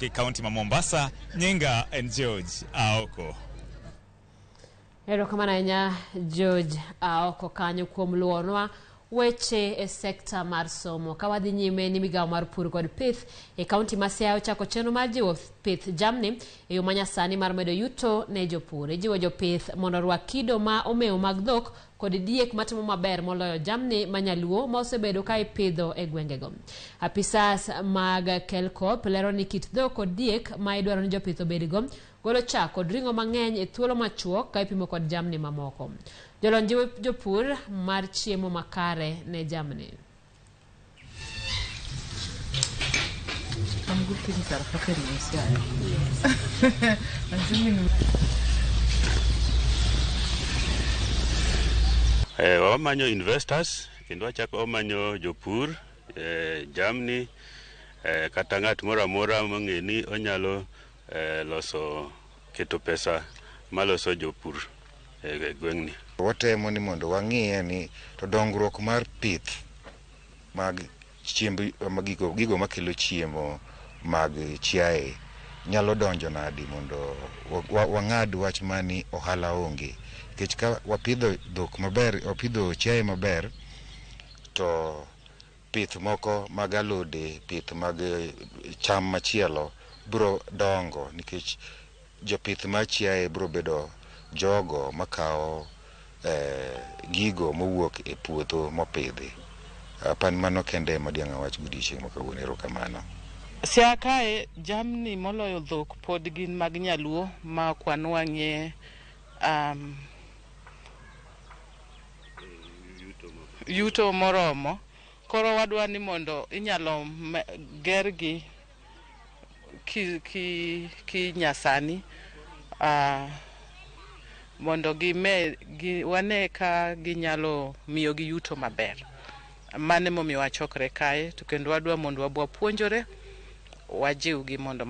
E kaunti ma Mombasa, nyinga en George Aoko. Erokamano ahinya George Aoko kanyo kuom luwonwa weche e sekta mar somo. Ka wadhi nyime ni migawo mar pur kod pith e kaunti ma Siaya ochako chenro mar jiwo pith jamni e yo manyasani mar medo yuto ne jopur. Ijiwo jopith mondo orwak kido ma omewo mag dhok kod diek matimo maber moloyo jamni ma nyaluo ma osebedo ka ipidho e gwengego. Apisas mag Kelkop lero ni kit dhok kod diek ma idwaro ni jopith obedgo golo chak kod ring'o mang'eny e thuolo machuok ka ipimo kod jamni mamoko. Jolony jiwo jopur mar chiemo makare ne jamni. Some good things are happening in Siaya. Assuming Wamanyo investors kendo wachako wamanyo jopur, jamni, kata ng'at moro amora mong'e ni onyalo loso keto pesa maloso jopur e gweng'ni. Watemo ni mondo wang'iye ni to dongruok mar pith mag chiemb gigo makelo chiemo mag chiaye nyalo donjo nadi mondo wang'ad wach mani ohala onge. Nikech ka wapidho dhok maber, wapidho chiaye maber, to pith moko mag alode, pith mag cham machielo biro dongo nikech jopith mar chiaye biro bedo jogo makawo gigo mowuok e puodho mopidhi. Apan mano kende ema diang' awach godiochieng' ma kawuono. Erokamano. Siaya kae jamni moloyo dhok pod gin mag nyaluo ma ok wanwang'ie yuto moromo. Koro wadwa ni mondo inyalo gergi ki nyasani, mondo wane ka ginyalo miyogi yuto maber. Mano emomiyo wachokre kae to kendo wadwa mondo wabwa puonjore, wajiwgi mondo